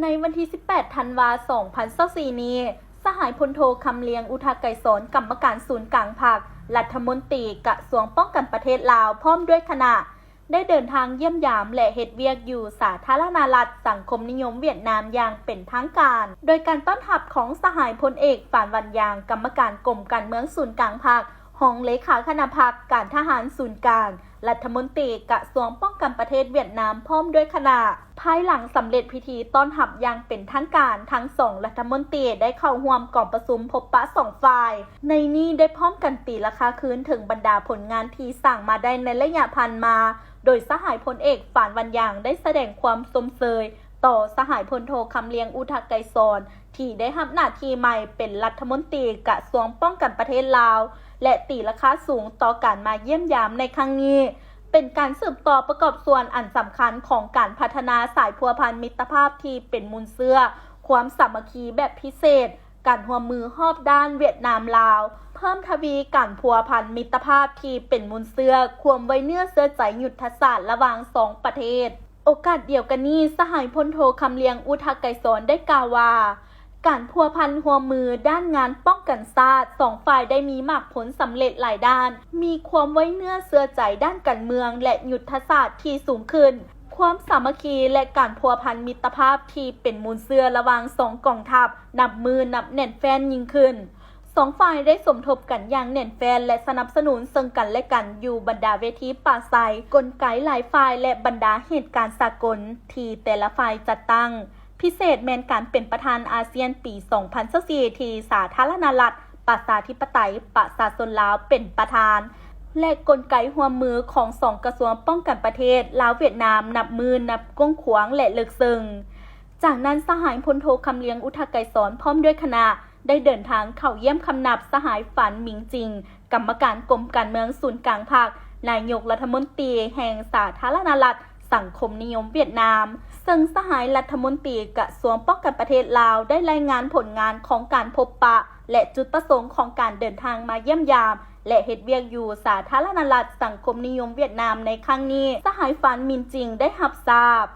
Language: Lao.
ໃນວັນທີສິບແປດ ທັນວາ ສອງພັນຊາວສີ່ນີ້, ສະຫາຍພົນໂທ ຄຳລຽງ ອຸທະໄກສອນ ກຳມະການສູນກາງພັກ, ລັດຖະມົນຕີກະຊວງປ້ອງກັນປະເທດລາວ ພ້ອມດ້ວຍຄະນະ ໄດ້ເດີນທາງຢ້ຽມຢາມ ແລະ ເຮັດວຽກຢູ່ສາທາລະນະລັດສັງຄົມນິຍົມຫວຽດນາມຢ່າງເປັນທາງການ, ໂດຍການຕ້ອນຮັບຂອງສະຫາຍພົນເອກ ຟານ ວັນຢາງ ກຳມະການກົມການເມືອງສູນກາງພັກ, ຮອງເລຂາຄະນະພັກການທະຫານສູນກາງ, ລັດຖະມົນຕີກະຊວງປ້ອງກັນປະເທດຫວຽດນາມ ພ້ອມດ້ວຍຄະນະ. ພາຍຫຼັງສຳເລັດພິທີຕ້ອນຮັບຢ່າງເປັນທາງການ, ທັງສອງລັດຖະມົນຕີໄດ້ເຂົ້າຮ່ວມກອງປະຊຸມພົບປະສອງຝ່າຍ. ໃນນີ້ໄດ້ພ້ອມກັນຕີລາຄາຄືນເຖິງບັນດາຜົນງານທີ່ສ້າງມາໄດ້ໃນໄລຍະຜ່ານມາ, ໂດຍສະຫາຍພົນເອກ ຟານ ວັນຢາງ ໄດ້ສະແດງຄວາມຊົມເຊີຍຕໍ່ສະຫາຍພົນໂທ ຄຳລຽງ ອຸທະໄກສອນ ທີ່ໄດ້ຮັບໜ້າທີ່ໃໝ່ເປັນລັດຖະມົນຕີກະຊວງປ້ອງກັນປະເທດລາວ ແລະ ຕີລາຄາສູງຕໍ່ການມາຢ້ຽມຢາມໃນຄັ້ງນີ້, ເປັນການສືບຕໍ່ປະກອບສ່ວນອັນສຳຄັນຂອງການພັດທະນາສາຍພົວພັນມິດຕະພາບທີ່ເປັນມູນເຊື້ອຄວາມສາມັກຄີແບບພິເສດ, ການຮ່ວມມືຮອບດ້ານຫວຽດນາມ-ລາວ, ເພີ່ມທະວີການພົວພັນມິດຕະພາບທີ່ເປັນມູນເຊື້ອຄວາມໄວ້ເນື້ອເຊື່ອໃຈຍຸດທະສາດລະຫວ່າງສອງປະເທດ. ໂອກາດດຽວກັນນີ້, ສະຫາຍພົນໂທ ຄຳລຽງ ອຸທະໄກສອນ ໄດ້ກ່າວວ່າ ການພົວພັນຮ່ວມມືດ້ານງານປ້ອງກັນຊາດ, ສອງຝ່າຍໄດ້ມີໝາກຜົນສຳເລັດຫຼາຍດ້ານ, ມີຄວາມໄວ້ເນື້ອເຊື່ອໃຈດ້ານການເມືອງ ແລະ ຍຸດທະສາດທີ່ສູງຂຶ້ນ, ຄວາມສາມັກຄີ ແລະ ການພົວພັນມິດຕະພາບທີ່ເປັນມູນເຊື້ອລະຫວ່າງສອງກອງທັບ ນັບມື້ນັບແໜ້ນແຟ້ນຍິ່ງຂຶ້ນ. ສອງຝ່າຍໄດ້ສົມທົບກັນຢ່າງແໜ້ນແຟ້ນ ແລະ ສະໜັບສະໜູນເຊິ່ງກັນແລະກັນຢູ່ບັນດາເວທີປາໄສ, ກົນໄກຫຼາຍຝ່າຍ ແລະ ບັນດາເຫດການສາກົນທີ່ແຕ່ລະຝ່າຍຈັດຕັ້ງ, ພິເສດແມ່ນການເປັນປະທານອາຊຽນປີສອງພັນຊາວສີ່ ທີ່ສາທາລະນະລັດປະຊາທິປະໄຕປະຊາຊົນລາວເປັນປະທານ ແລະ ກົນໄກຮ່ວມມືຂອງສອງກະຊວງປ້ອງກັນປະເທດລາວ-ຫວຽດນາມ ນັບມື້ນັບກວ້າງຂວາງ ແລະ ເລິກເຊິ່ງ. ຈາກນັ້ນ, ສະຫາຍພົນໂທ ຄຳລຽງ ອຸທະໄກສອນ ພ້ອມດ້ວຍຄະນະ ໄດ້ເດີນທາງເຂົ້າຢ້ຽມຄຳນັບສະຫາຍ ຟານ ມິງຈິງ ກຳມະການກົມການເມືອງສູນກາງພັກ, ນາຍົກລັດຖະມົນຕີແຫ່ງສາທາລະນະລັດສັງຄົມນິຍົມຫວຽດນາມ, ເຊິ່ງສະຫາຍລັດຖະມົນຕີກະຊວງປ້ອງກັນປະເທດລາວ ໄດ້ລາຍງານຜົນງານຂອງການພົບປະ ແລະ ຈຸດປະສົງຂອງການເດີນທາງມາຢ້ຽມຢາມ ແລະ ເຮັດວຽກຢູ່ສາທາລະນະລັດສັງຄົມນິຍົມຫວຽດນາມໃນຄັ້ງນີ້, ສະຫາຍ ຟານ ມິງຈິງ ໄດ້ຮັບຊາບ.